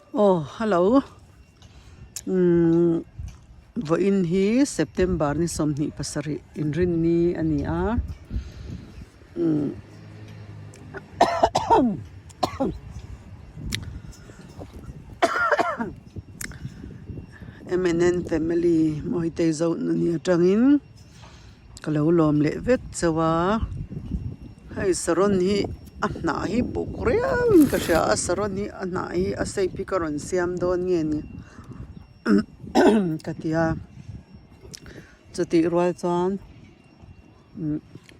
Aw hello umm vawiin hi September ni 27 inrinni a ni a umm M N N family Mawitei Zohnuni atangin. Ka lo lawm leh vek chauh a, hei saron hi a hnah hi buk riau in ka hria a saron hi a hnah hi a shape hi ka rawn siam dawn nge ni ka ti a, chutih rual chuan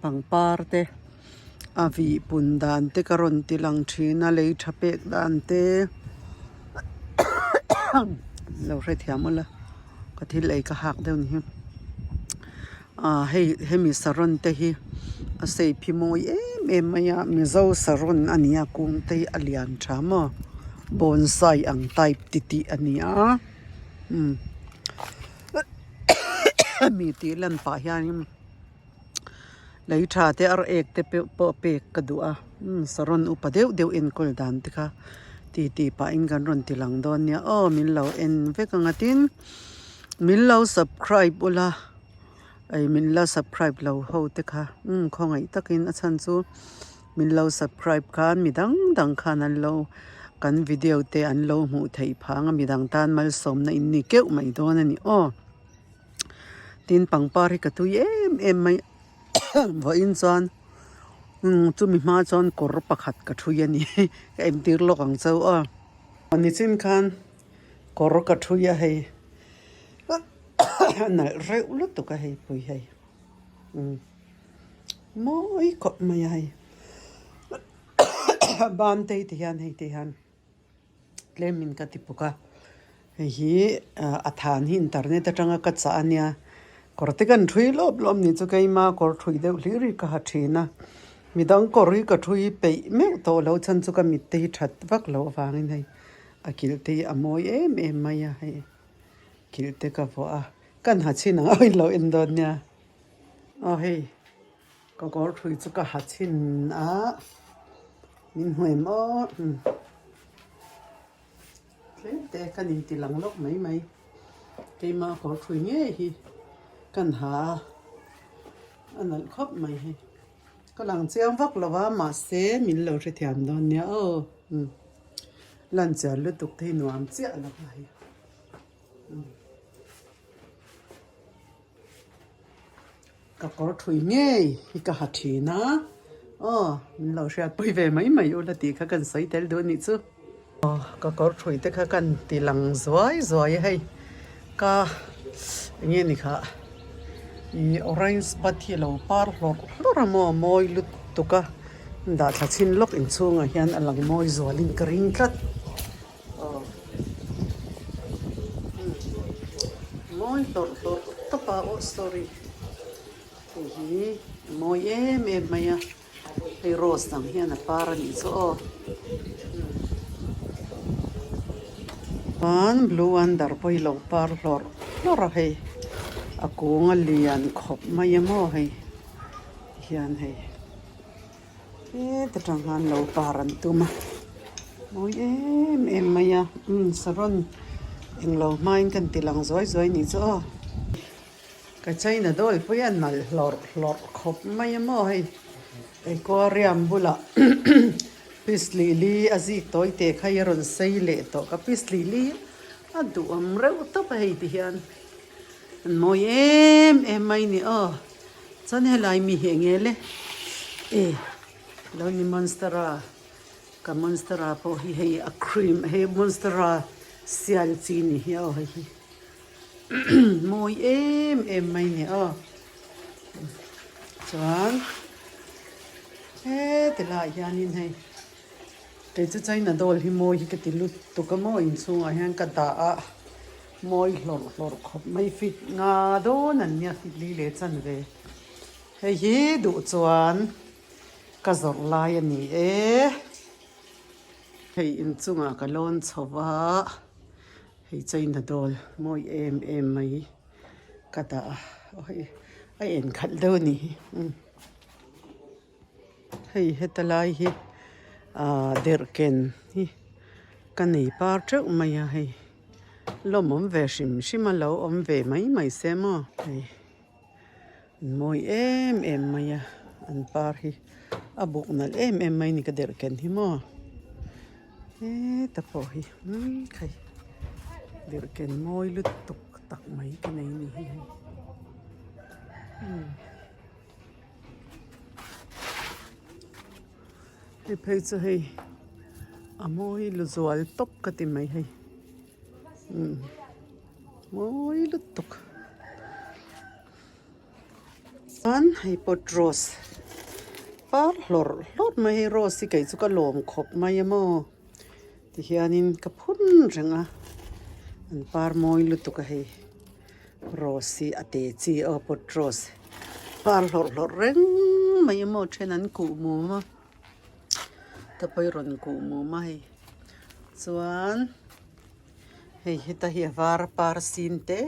pangpar te a vih pun dan te ka rawn ti lang thin a lei tha pek dan te lo hrethiam ula. Ka thil ei ka hak deuh ni hi ah hei hemi saron te hi a shape hi mawi em em mai a mizo saron a ni a kung te hi a lian tha maw bonsai ang type ti tih a ni a umm hemi tih lan pah hianin lei tha te ar ek te pawh pek ka duh a umm saron upa deuh deuh enkawl dan te kha ti tih pahin kan rawn ti lang dawn nia aw min lo en vek ang a tin min lo subscribe ula ei min la subscribe lo ho te kha umm khawngaih takin a chhan chu min lo subscribe khan mi dang dang khan an lo kan video te an lo hmuh theih phang a midang tan malsawmna in ni keuh mai dawn a ni aw. Tin pangpar hi ka tui em em mai vawiin chuan chumi hma chuan kawr pakhat ka thui a ni ka entir lawk ang chauh a nichin khan kawr ka thui a hei a nalh reuh lutuk a hei pui hei mawi khawp mai a hei ban te hi ti hian hei ti hian. Tlemin ka ti bawk a, hei hi a than hi internet atanga ka chah a nia, kawr te kan thui lawp lawp ni chu keima kawr thui deuh hlir hi ka ha thin a, midang kawr hi ka thui peih meuh tawh lo chhan chu ka mit te hi that vak loh avangin hei a kilh te hi a mawi em em mai a hei kilh te ka vuah a, kan ha chhin ang a in lo en dawn nia aw hei. Ka kawr thui chu ka ha chhin a, min hmu em aw tlem te ka nin ti lang lawk mai mai, keima kawr thui ngei hi kan ha a, a nalh khawp mai hei, ka lang chiang vak lo va mahse min lo hrethiam dawn nia aw lan chian lutuk te hi nuam chiah lo va hei. Ka kawr thui ngei hi ka ha thin a, aw min lo hriat pui ve mai mai ula tih kha kan sawi tel duh a nih chu. Aw ka kawr thui te kha kan ti lang zuai zuai a hei ka eng nge ni kha ih orange bat hi a lo par hlawrh hlawrh a maw mawi lutuk a dah thla chhin lawk inchhungah hian a lang mawi zualin ka ring tlat. Aw mawi hlawrh hlawrh tawp a aw sorry hei hi a mawi em em mai a hei rose dang hian a par a nih chu aw chuan blue under pawh hi lo par hlawrh hlawrh a hei a kung a lian khawp mai a maw hei tihian hei. Heta tang hian lo par an tum a mawi em em mai a umm saron englo hmain kan ti lang zuai zuai nih chu aw ka china dawl pawh hian nalh hlawrh hlawrh khawp mai a maw hei aquarium bulah piece lih li a zik tawi teh kha hi a rawn sei leh tawh ka piece lih li a duhawm reuh tawp a hei ti hian an mawi em em mai ni aw. Chuan helai mi hi enge le e lo ni monstera ka monstera pawh hi hei a cream hei monstera sial chi ni hi aw hei hi mawi em em mai ni aw chuan heti laiah hianin hei kei chu china doll hi mawi hi ka ti lutuk a maw inchhungah hian ka dah a. Mawi hlawrh hlawrh khawp mai fit nga dawn an nia fit li leh chan ve. Hei hi duh chuan ka zawrh lai a ni e. Hei inchungah ka lawn chho va, hei china dawl mawi em em mai ka dah a, aw hei a en khalh deuh a ni hi. Hei heta lai hi ah derhken hi. Ka nei par teuh mai a hei lawmawm ve hrim hrim a lo awm ve mai mai se maw hei an mawi em em mai a an par hi a buk nalh em em mai ni ka derh ken hi maw heta pawh hi umm khai derh ken mawi lutuk tak mai ka nei ni hi hei umm. Hei phei chu hei a mawi lu zual tawp ka ti mai hei umm mawi lutuk chuan hei pawt rose par hlawrh hlawrh mai hei rose hi kei chu ka lawm khawp mai a maw tihianin ka phun reng a an par mawi lutuk a hei. Rose hi a te chi aw pot rose par hlawrh hlawrh reng mai emaw then an kuh mum a te pawh hi rawn kuh mum a hei chuan hei heta hi a var par sin te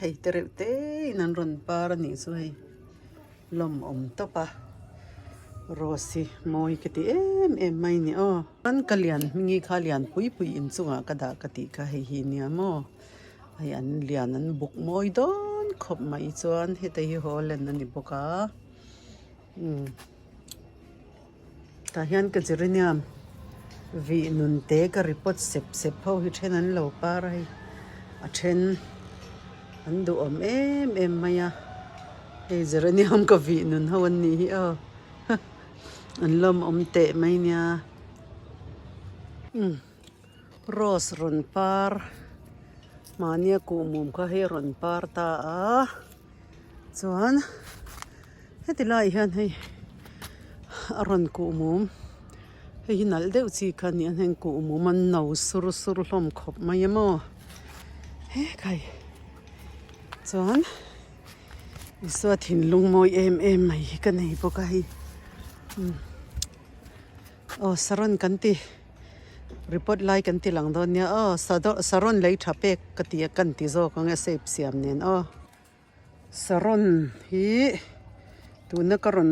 hei te reuh te in an rawn par a nih chu hei lawmawm tawp a rose hi mawi ka ti em em mai a ni aw chuan ka lian hming hi kha lian pui pui inchungah ka dah ka tih kha hei hi nia maw. Hei an lian an buk mawi dawn khawp mai chuan heta hi Holland a ni bawk a umm tah hian ka geranium vih nun te ka repot sep sep ho hi then an lo par a hei a then an duhawm em em mai a hei geranium ka vih nun ho an nih hi aw an lawmawm teh mai nia umm. Rose rawn par mahnia kuhmum kha hei a rawn par ta a chuan heti laiah hian hei a rawn kuhmum hei hi nalh deuh chi kha a ni a heng kuhmum an no sur sur hlawm khawp mai a maw hekhai chuan Isua thinlung mawi em em mai hi ka nei bawk a hei umm aw saron kan ti. Report lai kan ti lang dawn nia aw saron lei tha pek ka ti a kan ti zawk ang e shape siam nen aw. Saron hi tuna ka rawn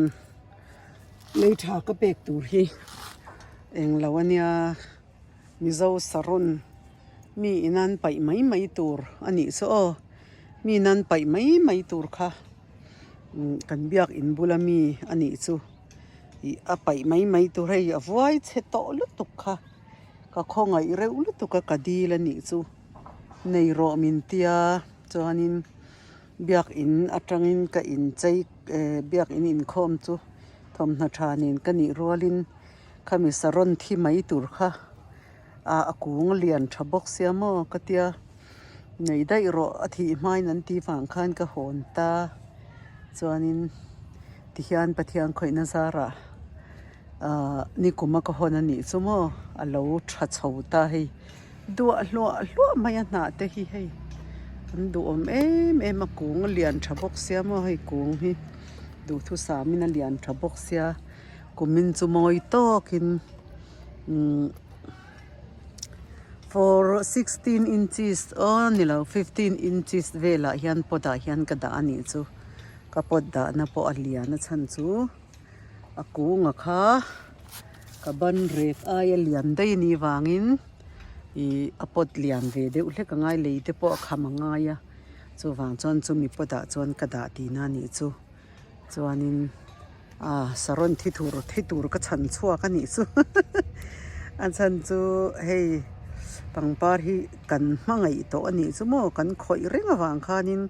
lei tha ka pek tur hi eng lo a nia Mizo saron mi inan paih mai mai tur a nih chu aw mi inan paih mai mai tur kha kan biak in bula mi a nih chu. Ih a paih mai mai tur hei a vuai chhe tawh lutuk kha ka khawngaih reuh lutuk a ka dil a nih chu nei rawh min tia chuanin biakin atangin ka inchei eh biakin inkhawm chu thawmhnaw tha nen ka nih rualin khami saron thi mai tur kha ah a kung lian tha bawk sia maw ka tia nei daih rawh a thih hmain an tih vang khan ka hawn ta chuanin tihian Pathian khawihna zarah ahh nikuma ka hawn a nih chu maw a lo tha chho ta hei duah hluah hluah mai a hnah te hi hei an duhawm em em a kung a lian tha bawk sia maw hei kung hi duhthusam in a lian tha bawk sia kumin chu mawi tawkin umm. For 16 inches aw ni lo 15 inches velah hian pot ah hian ka dah a nih chu ka pot dahna pawh a lian a chhan chu a kunga kha ka ban rek aia lian daih a nih vangin ih a pot lian ve deuh hlek a ngai lei te pawh a kham a ngai a chuvang chuan chumi pot ah chuan ka dah tihna a nih chu. Chuanin ah saron thi tur thi tur ka chhan chhuak a nih chu a chhan chu hei pangpar hi kan hmangaih tawh a nih chu maw kan khawih reng avang khanin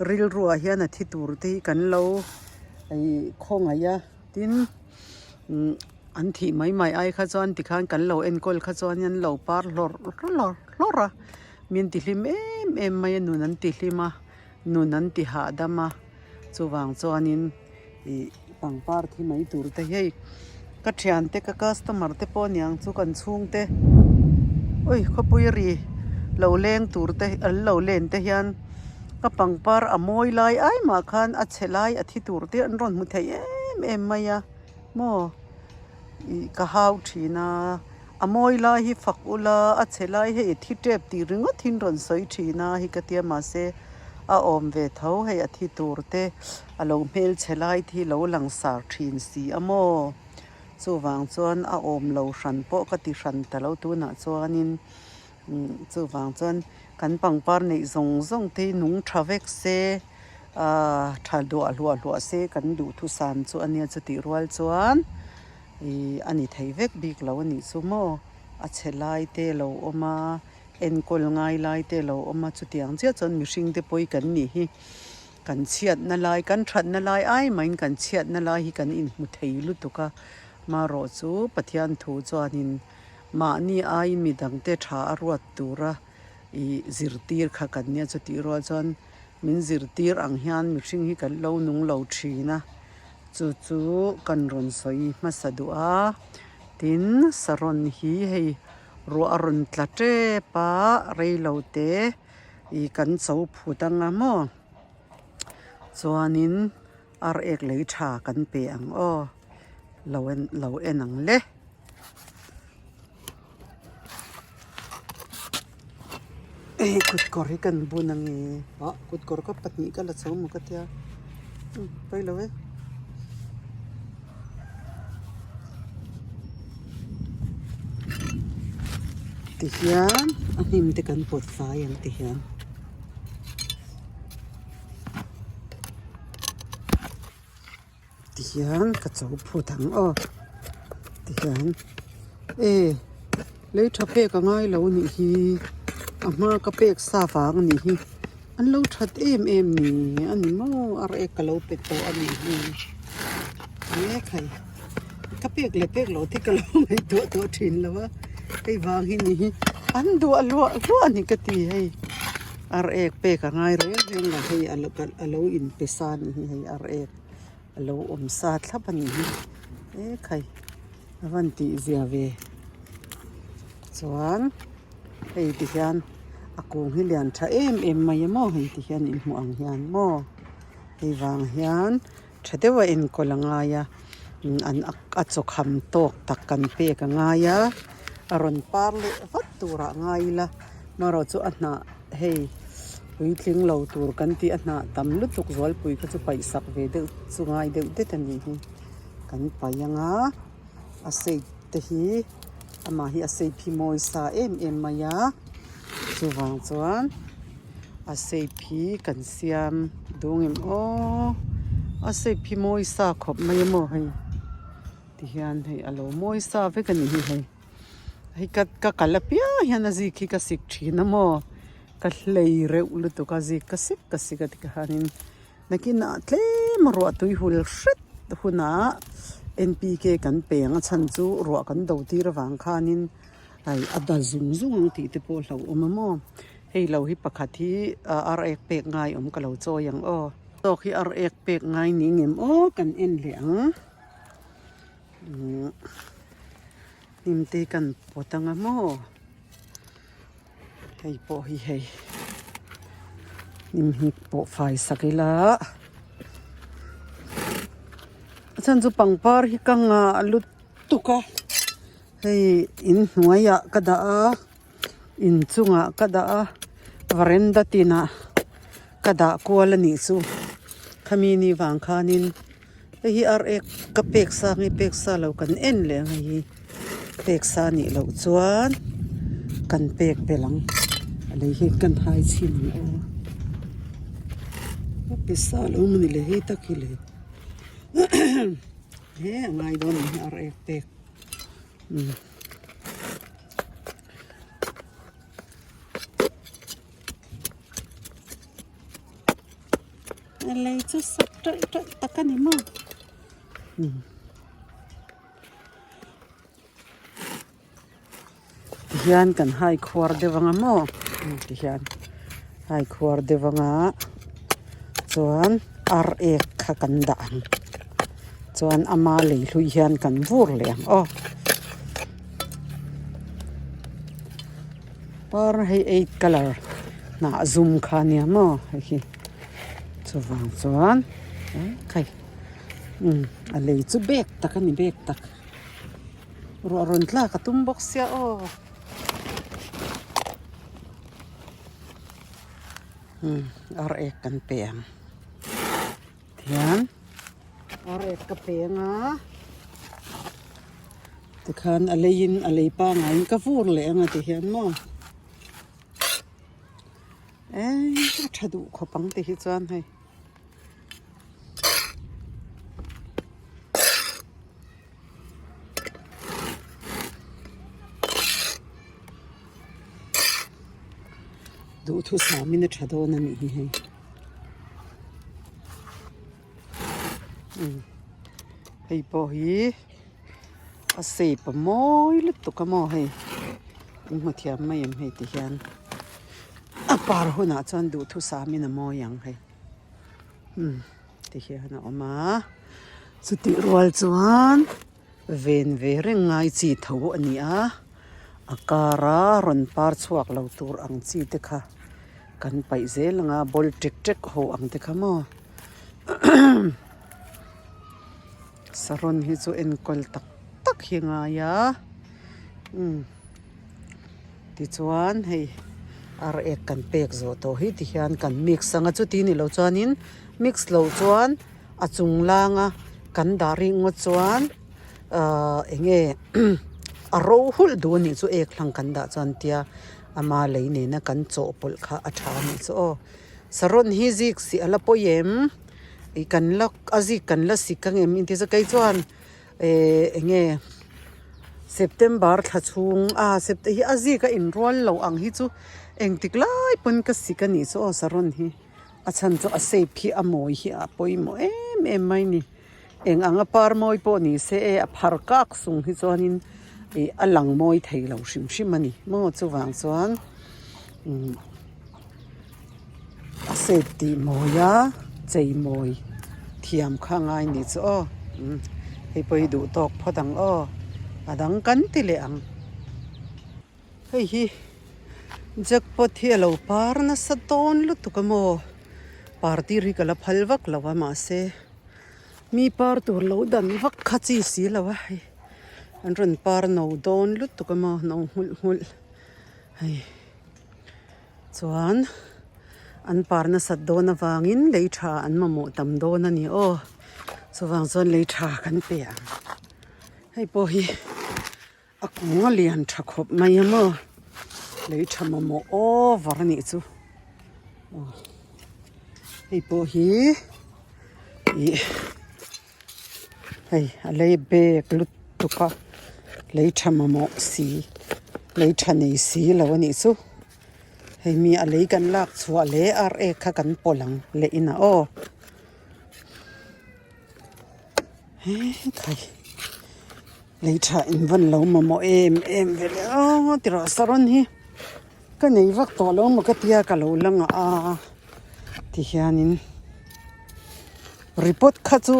rilruah hian a thi tur te hi kan lo ih khawngaih a tin umm an thih mai mai ai kha chuan tikhan kan lo enkawl kha chuan an lo par hlawrh hlawrh hlawrh a min ti hlim em em mai a nun an ti hlim a. Nun an ti hahdam a, chuvang chuanin ih pangpar thi mai tur te hi hei ka thiante ka customer te pawh aniang chu kan chhungte ui khawpui ri lo leng tur te an lo len te hian ka pangpar a mawi lai ai mah khan a chhe lai a thi tur te an rawn hmu thei em em mai a maw ih ka hau thin a a mawi lai hi fak ula a chhe lai hei thi tep tih ringawt hi an rawn sawi thin a hei ka tia mahse a awm ve tho hei a thi tur te a lo hmelchhe lai te hi lo lang sar thin si a maw. Chuvang chuan a awm lo hran pawh ka ti hran ta lo tunah chuanin chuvang chuan kan pangpar neih zawng zawng te hi nung tha vek se ahh tha duah hluah hluah se kan duhthusam chu a nia chutih rual chuan ih a ni thei vek bik lo a nih chu maw a chhe lai te a lo awm a enkawl ngai lai te a lo awm a chutiang chiah chuan mihring te pawh hi kan nih hi. Kan chhiatna lai, kan thatna lai ai mahin kan chhiatna lai hi kan inhmu thei lutuk a, marawh chu Pathian thu chuanin mahni aiin midangte tha a ruat tura ih zirtir kha kan nia chutih rual chuan min zirtir ang hian mihring hi kan lo nung lo thin a, chu chu kan rawn sawi hmasa duh a, tin saron hi hei ruah a rawn tla tep a reilo te. Ih kan cho phut anga maw chuanin ar ek lei tha kan pe ang aw lo en lo en ang le. Hei kut kawr hi kan bun ange ah kut kawr ka pahnih ka la chho maw ka tia pawi lo e. Tihian a hnim te kan pawt fai ang tihian. Tihian ka cho phut ang aw tihian e lei tha pek a ngai lo a nih hi a hma ka pek sa vang a nih hi an lo that em em ni a ni maw ar ek ka lo pe tawh a nih hi e khai ka pek leh pek loh te ka lo ngaihtuah tawh thin lo a hei vang hi ni hi an duah hluah hluah a ni ka ti hei ar ek pek a ngai reng reng lo hei a lo inpe sa a nih hi hei ar ek a lo awm sa thlap a nih hi e khai a van tih zia ve chuan hei ti hian a kung hi lian tha em em mai a maw hei ti hian inhmuh ang hian maw hei vang hian tha deuh a enkawl a ngai a an a chawkham tawk tak kan pek a ngai a a rawn par leh vat turah ngai ila marawh chu a hnah hei puitling lo tur kan tih a hnah tam lutuk zualpui kha chu paihsak ve deuh chu ngai deuh det a nih hi kan paih ang a a shape te hi amah hi a shape hi mawi sa em em mai a chuvang chuan a shape hi kan siam duh ang em aw a shape hi mawi sa khawp mai a maw hei tihian hei a lo mawi sa vek a ni hi hei hei ka ka kal apiang hian a zik hi ka sik thin a maw ka hlei reuh lutuk a zik ka sik ka sik a tikhanin. Nakinah tlem ruah tui hul hret hunah N_P_K kan pe ang a chhan chu ruah kan do tir avang khanin hei a da zung zung ang tih te pawh a hlauhawm a maw hei lo hi pakhat hi ar ek pek ngai awm ka lo chawi ang aw tawk hi ar ek pek ngai ni ngem aw kan en leh ang hnim te kan pawt ang a maw. Hei pawh hi hei hnim hi pawh fai sak ila a chhan chu pangpar hi ka ngah lutuk a hei inhnuaiah ka dah a inchungah ka dah a veranda tinah ka dah kual a nih chu khami ni vang khanin hei hi ar ek ka pek sa nge pek sa lo kan en leh ang hei hi pek sa nih loh chuan kan pek belh ang a lei hi kan hai chhin ang aw a pe sa lo maw ni le hei tak hi le he a ngai dawn ang hi ar ek pek umm. Lei chu sak teuh teuh tak a ni maw tihian kan hai khuar deuh anga maw tihian hai khuar deuh anga chuan ar ek kha kan dah ang chuan ama lei hlui hian kan vur leh ang aw. Par hei eight colour hnah zum kha ania maw hei hi chuvang chuan khai umm a lei chu bag tak a ni bag tak ruah rawn tlak a tum bawk sia aw umm ar ek kan pe ang tihian ar ek ka pe ang a. Tikhan a leiin a lei pangaiin ka vur leh ang a ti hian maw. Eii a tha duh khawp ang ti hi chuan hei. Duhthusam in a tha dawn a nih hi hei. Hei pawh hi a shape a mawi lutuk a maw hei in hmu thiam mai em hei ti hian a par hunah chuan duhthusam in a mawi ang hei umm ti hian a awm a chutih rual chuan ven ve reng ngai chi tho a ni a a kara rawn par chhuak lo tur ang chi te kha kan paih zel ang a ball tek tek ho ang te kha maw. Saron hi chu enkawl tak tak hi a ngai a umm tichuan hei ar ek kan pek zawh tawh hi tihian kan mix ang a chuti ni lo chuanin mix loh chuan a chung langa kan dah ringawt chuan ahh eng nge a ro hulh duh a nih chu ek hlang kan dah chuan tia ama lei nena kan chawhpawlh kha a tha a nih chu aw. Saron hi zik si a la pawi em? Ih kan la a zik kan la sik ang em inti chu kei chuan eh eng nge September thla chhung a Sept hi a zik a inrual lo ang hi chu engtik lai pawn ka sik a nih chu aw saron hi a chhan chu a shape hi a mawi hi a pawimawh em em mai ni eng anga par mawi pawh ni se e a phar kak sung hi chuanin ih a lang mawi thei lo hrim hrim a ni maw chuvang chuan umm. A set tih mawi a chei mawi thiam kha ngai ni chu aw umm hei pawh hi duh tawk phawt ang aw a dang kan ti leh ang hei hi jackpot hi a lo par nasa dawn lutuk a maw party ri ka la phal vak lo a mahse mi par tur lo dan vak kha chi si lo a hei an rawn par no dawn lutuk a maw no nghulh nghulh hei. Chuan an par nasat dawn avangin lei tha an mamawh tam dawn a ni aw chuvang chuan lei tha kan pe ang hei pawh hi a kung a lian tha khawp mai a maw lei tha mamawh over a nih chu aw hei pawh hi ih hei a lei bag lutuk a lei tha mamawh si lei tha nei si lo a nih chu hei mi a lei kan lak chhuah leh ar ek kha kan pawlh ang leh inah aw hetlai lei tha in vawn lo mamawh em em ve le aw ti rawh saron hi ka nei vak tawh lo maw ka tia ka lo la ngah a ti hianin report kha chu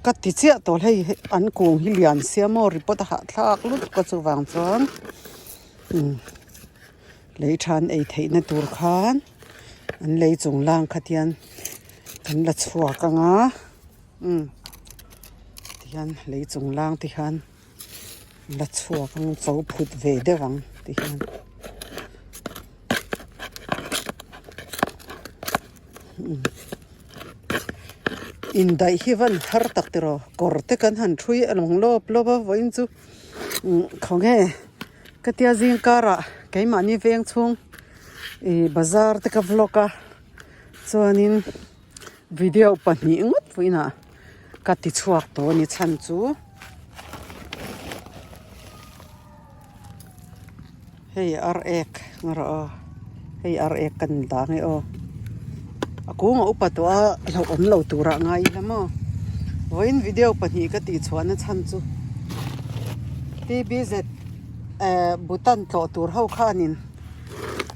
ka ti chiah tawh hei an kung hi lian sia maw report a hahthlak lutuk a chuvang chuan umm lei tha an ei theihna tur khan an lei chung lang kha tian an la chhuak ang a umm tihian lei chung lang te hian la chhuak ang cho phut ve deuh ang ti hian. Indaih hi van har tak tiraw kawr te kan han thui a lawng lawp lawp a vawiin chu khawnge ka tia zing karah keimahni veng chhung ih bazar te ka vlog a chuanin video pahnih ngawt vawiinah ka ti chhuak tawh a ni chhan chu. Hei ar ek nga rawh aw hei ar ek kan dah nge aw a kung a upa tawh a hlauhawm lo turah ngai ila maw vawiin video pahnih ka tih chhuah na chhan chu T_B_Z eh Bhutan tlawh tur ho khanin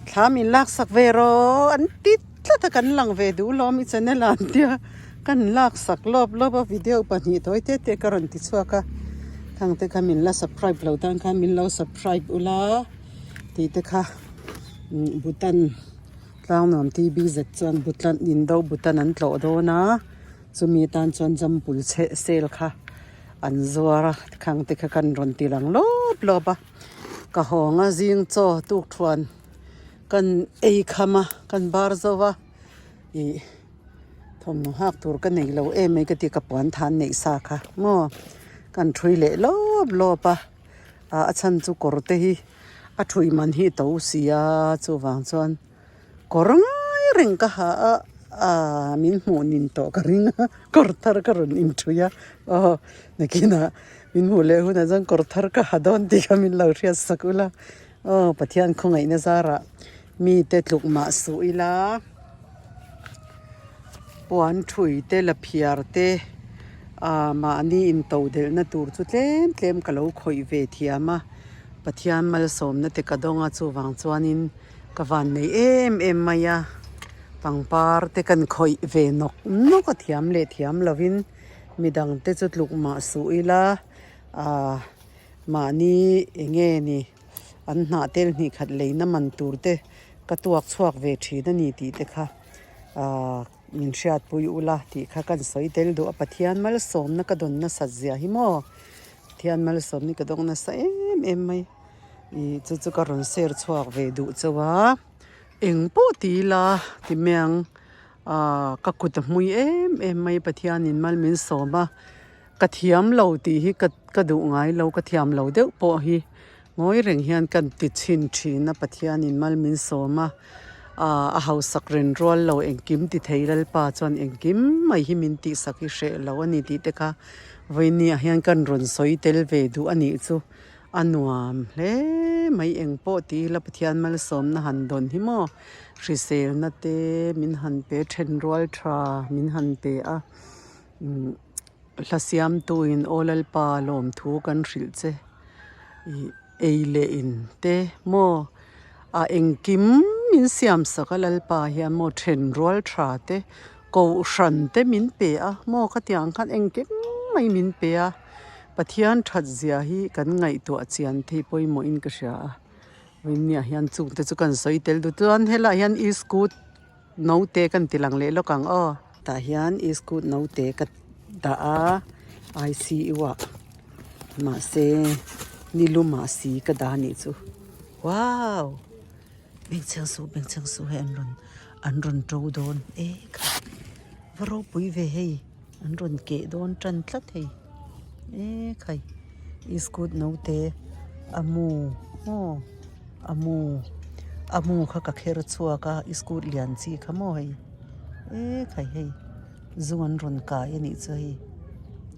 thla min lak sak ve rawh an ti tlat a kan lang ve duh lawm i channel ah an tia kan lak sak lawp lawp a video pahnih tawi te te ka rawn ti chhuak a khang te kha min la subscribe lo tan khan min lo subscribe ula tih te kha Bhutan tlangnuam T B zet chuan Bhutan indo Bhutan an tlawh dawn a chumi tan chuan jampul chhe sale kha an zuar a khang te kha kan rawn ti lang lawp lawp a ka hawng a zing chaw tukthuan. Kan ei kham a, kan bar zo a, ih thawmhnaw nghak tur ka nei lo em mai ka ti ka puan than neih sa kha maw kan thui leh lawp lawp a. A chhan chu kawr te hi a thui man hi to si a chuvang chuan kawr ngai reng ka ha a aaa min hmuh nin tawh ka ring a kawr thar ka rawn inthui a aw nakinah min hmuh leh hunah chuan kawr thar ka ha dawn tih kha min lo hriat sak ula aw Pathian khawngaihna zarah mite tluk mah suh ila puan thui te la phiar te ah mahni into delhna tur chu tlem tlem ka lo khawih ve thiam a Pathian malsawmna te ka dawng a chuvang chuanin ka van nei em em mai a pangpar te kan khawih ve nawk nawk a thiam leh thiam lovin midang te chu tluk mah suh ila ah mahni eng nge ni an hnah tel hnih khat leina man tur te ka tuak chhuak ve thin a ni tih te kha ah min hriatpui ula tih kha kan sawi tel duh a Pathian malsawmna ka dawn nasat zia hi maw Pathian malsawmna ka dawng nasa em em mai ih chu chu ka rawn share chhuak ve duh chauh a eng pawh ti ila ti mai ang ah ka kut a hmui em em mai Pathianin mal min sawm a ka thiam lo tih hi ka ka duh ngai lo ka thiam lo deuh pawh hi ngawi reng hian kan ti chhin thin a Pathianin mal min sawm a ah a hausak ren rual lo engkim ti thei Lalpa chuan engkim mai hi min tihsak hi hreh lo a ni tih te kha vawinia hian kan rawn sawi tel ve duh a nih chu a nuam hle mai eng pawh ti ila Pathian malsawmna han dawn hi maw hriselna te min han pe then rual tha min han pe a umm hla siamtuin aw Lalpa lawmthu kan hrilh che ih ei leh in te maw a engkim min siam sak a Lalpa hian maw then rual tha te kohhran te min pe a maw khatiang khan engkim mai min pe a Pathian that zia hi kan ngaihtuah chian thei pawimawhin ka hria a vawinia hian chungte chu kan sawi tel duh chuan helaiah hian iskut Naute kan ti lang leh lawk ang aw. Tah hian iskut naute ka dah a ICU ah mahse nilum ah si ka dah anih chu wow bengchheng suh bengchheng suh hei an rawn an rawn to dawn e kha va ropui ve hei an rawn keh dawn tan tlat hei e khai iskut naute a mu maw. A mu a mu kha ka kher chhuak a iskut lian chi kha maw hei e khai hei zu an rawn kai a nih chu hei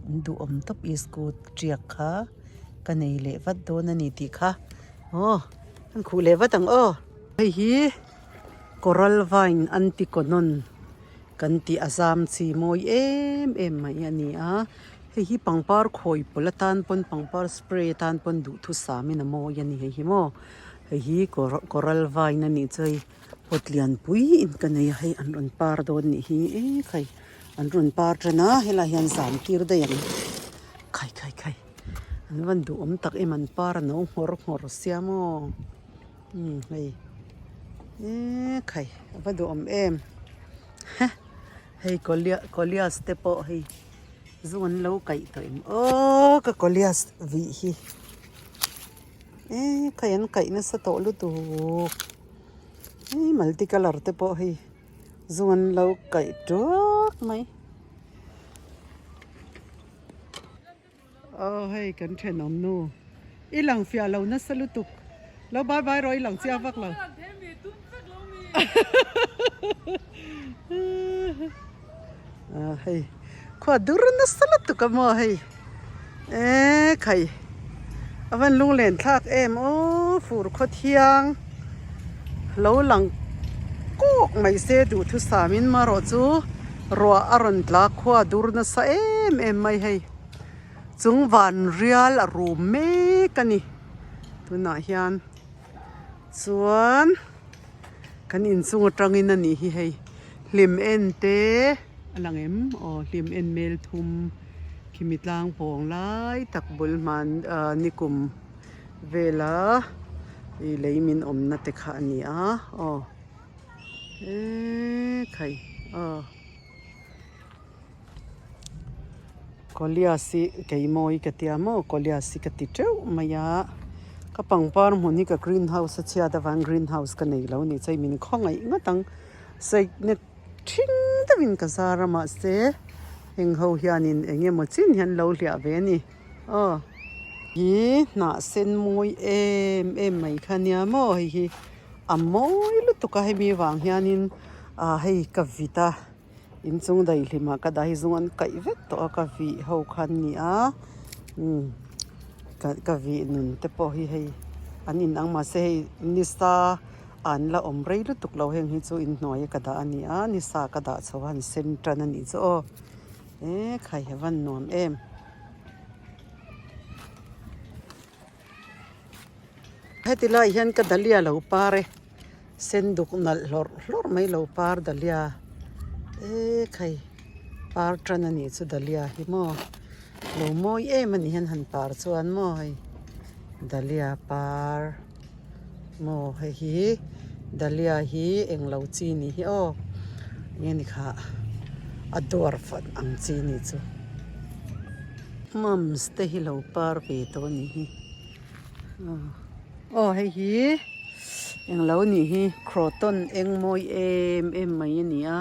an duhawm tawp iskut tiak kha ka nei leh vat dawn a ni tih kha aw an khuh leh vat ang aw. Hei hi coral vine anticonon kan tih a zam chi mawi em em mai a ni a. Hei hi pangpar khawi pawlh atan pawn pangpar spray atan pawn duhthusam in a mawi a ni hei hi maw hei hi coral vine a nih chu hei pot lian pui in ka nei a hei an rawn par dawn nih hi e khai an rawn par tan a helai hian zam tir daih ang khai khai khai an van duhawm tak em an par a no nghawr nghawr sia maw umm hei e khai a va duhawm em hei kolias te pawh hei. Zu an lo kaih tawh em aw ka kolias vih hi e khai an kaih nasa tawh lutuk hei multi colour te pawh hei zu an lo kaih tuak mai aw hei kan thenawm nu i lang fiah lo nasa lutuk lo bye bye rawh i lang chiang vak lo. Ah hei khua dur nasa lutuk a maw hei eee khai a van lunglen thlak em aw fur khaw thiang lo lang kawk mai se duhthusam in marawh chu ruah a rawn tla khua dur nasa em em mai hei chung van rial a rum mek a ni tunah hian chuan. Kan inchung atangin a nih hi hei hlim en te a lang em aw hlim en mel thum khimi tlang pawng lai tak bul hman ah nikum vela ih lei min awmna te kha a ni a aw eee khai aw. Kolias hi keimawi ka tia maw Kolias hi ka ti teuh mai a ka pangpar hmun hi ka green house a chhiat avang green house ka nei lo a nih chuan min khawngaih ngawt ang sawina thing deuhin ka zar a mahse heng ho hianin eng emaw chin hi an lo hliah ve a ni aw. Hi hnah sen mawi em em mai kha nia maw hei hi a mawi lutuk a hemi vang hianin ah hei ka vit a inchung daihlim ah ka dah hi zung an kaih vek tawh a ka vih ho kha an ni a umm ka ka vih nun te pawh hi hei an inang mahse hei nisa an la awm rei lutuk lo heng hi chu inhnuai a ka dah a ni a nisa ka dah chho a han sen tan a nih chu aw e khai a van nuam em. Heti lai hian ka dahlia lo par e sen duk nalh hlawrh hlawrh mai lo par dahlia e khai par tan a nih chu dahlia hi maw lo mawi em a nih hian han par chuan maw hei dahlia par maw hei hi dahlia hi englo chi nih hi aw enge ni kha a dwarf ang chi nih chu. Mums te hi lo par ve tawh a nih hi aw hei hi englo nih hi croton eng mawi em em mai a ni a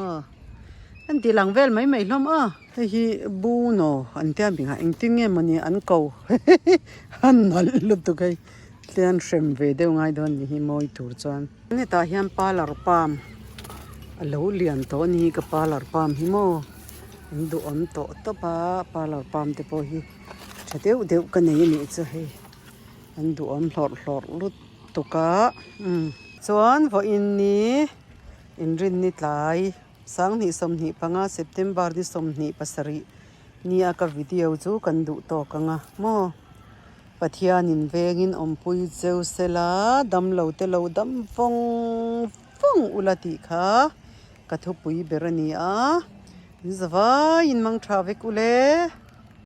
aw an ti lang vel mai mai hlawm a hei hi buno an tia mi kha engtin nge mawni an ko a nalh lutuk hei tlian hrem ve deuh ngai dawn a nih hi mawi tur chuan hetah hian parlour palm a lo lian tawh a ni hi ka parlour palm hi maw. An duhawm tawh tawp a parlour palm te pawh hi tha deuh deuh ka nei a nih chu hei an duhawm hlawrh hlawrh lutuk a umm chuan vawiin ni inrinni tlai sanghnih 25 September ni 27 nia ka video chu kan duh tawk ang a maw Pathianin vengin awmpui cheu sela damlo te lo dam vawng vawng ula tih kha. Ka thupui ber a ni a, in zavaiin mang tha vek u le.